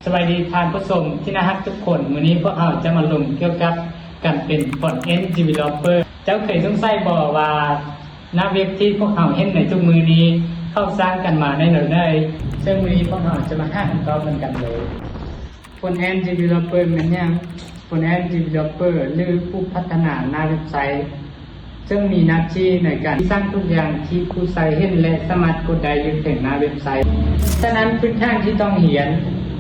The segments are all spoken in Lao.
ສະບາຍດີທ່ານຜູ້ຊົມທີ່ໜ້າຮັກທຸກຄົນ, ມື້ນີ້ພວກເຮົາຈະມາລົມກ່ຽວກັບການເປັນ Front End Developer. ເຈົ້າເຄີຍສົງໄສບໍ່ວ່າໜ້າເວັບທີ່ພວກເຮົາເຫັນໃນທຸກມື້ນີ້ ເຂົາສ້າງກັນມາໃນແນວໃດ? ເຊິ່ງມື້ນີ້ພວກເຮົາຈະມາຫາຄຳຕອບນຳກັນເລີຍ. Front End Developer ແມ່ນຫຍັງ? Front End Developer ຫຼື ຜູ້ພັດທະນາໜ້າເວັບໄຊ ເຊິ່ງມີໜ້າທີ່ໃນການສ້າງທຸກຢ່າງທີ່ຜູ້ໃຊ້ເຫັນ ແລະ ສາມາດກົດໄດ້ຢູ່ເທິງໜ້າເວັບໄຊ. ສະນັ້ນ ພື້ນຖານທີ່ຕ້ອງຮຽນ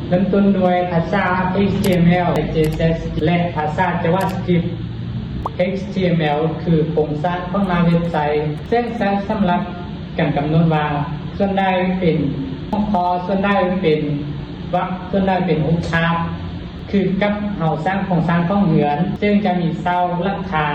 ເລີ່ມຕົ້ນດ້ວຍພາສາ HTML ແລະ CSS ແລະ ພາສາ JavaScript. HTML ຄືໂຄງສ້າງຂອງໜ້າເວັບໄຊ ເຊິ່ງໃຊ້ສຳລັບການກຳນົດວ່າ ສ່ວນໃດເປັນຫົວຂໍ້, ສ່ວນໃດເປັນວັກ, ສ່ວນໃດເປັນຮູບພາບ ຄືກັບເຮົາສ້າງໂຄງສ້າງຂອງເຮືອນ ເຊິ່ງຈະມີເສົາ, ຫຼັງຄາ,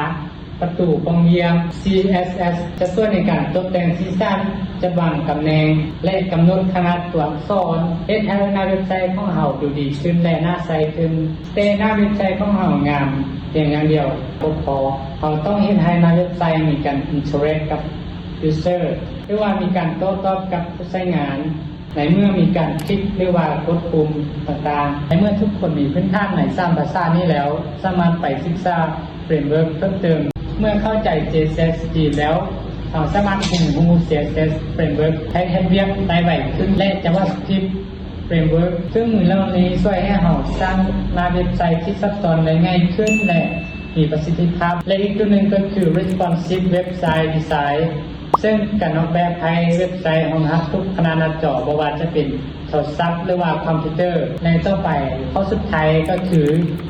ປະຕູ, ປ່ອງຢ້ຽມ. CSS ຈະຊ່ວຍໃນການຕົກແຕ່ງສີສັນ, ຈັດວາງຕຳແໜ່ງ ແລະ ກຳນົດຂະໜາດຕົວອັກສອນ, ເຮັດໃຫ້ໜ້າເວັບໄຊຂອງເຮົາດູດີຂຶ້ນ ແລະ ໜ້າໃຊ້ຂຶ້ນ. ແຕ່ໜ້າເວັບໄຊຂອງເຮົາງາມພຽງຢ່າງດຽວບໍ່ພໍ, ເຮົາຕ້ອງເຮັດໃຫ້ໜ້າເວັບໄຊມີການ interact ກັບ user ຫຼືວ່າມີການໂຕ້ຕອບກັບຜູ້ໃຊ້ງານ ໃນເມື່ອມີການຄລິກ ຫຼືວ່າກົດປຸ່ມຕ່າງໆ. ໃນເມື່ອທຸກຄົນມີພື້ນຖານໃນສາມພາສານີ້ແລ້ວ, ສາມາດໄປສຶກສາ framework ເພີ່ມເຕີມ. ເມື່ອເຂົ້າໃຈ CSS ດີແລ້ວ, ເຮົາສາມາດຮຽນຮູ້ CSS framework ໃຫ້ເຮັດວຽກໄດ້ໄວຂຶ້ນ ແລະ JavaScript framework ເຄື່ອງມືເຫຼົ່ານີ້ຊ່ວຍໃຫ້ເຮົາສ້າງໜ້າເວັບໄຊທີ່ຊັບຊ້ອນໄດ້ງ່າຍຂຶ້ນ ແລະ ມີປະສິດທິພາບ. ແລະ ອີກຕົວໜຶ່ງກໍຄື responsive website design ເຊິ່ງການອອກແບບໃຫ້ເວັບໄຊຮອງຮັບທຸກຂະໜາດໜ້າຈໍ, ບໍ່ວ່າຈະເປັນໂທລະສັບ ຫຼືວ່າຄອມພິວເຕີ. ໃນຕໍ່ໄປ, ຂໍ້ສຸດທ້າຍກໍຄື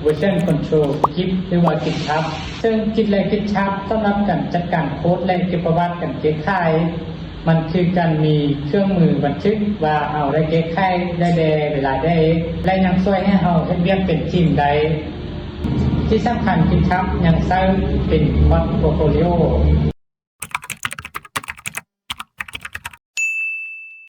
version control Git ຫຼືວ່າ GitHub ເຊິ່ງ Git ແລະ GitHub ສຳລັບການຈັດການໂຄດ ແລະ ເກັບປະຫວັດການແກ້ໄຂ. ມັນຄືການມີເຄື່ອງມືບັນທຶກວ່າເຮົາໄດ້ແກ້ໄຂໄດ້ແດ່ເວລາໃດ ແລະ ຍັງຊ່ວຍໃຫ້ເຮົາເຮັດວຽກເປັນທີມໄດ້. ທີ່ສຳຄັນ GitHub ຍັງໃຊ້ເປັນ portfolio.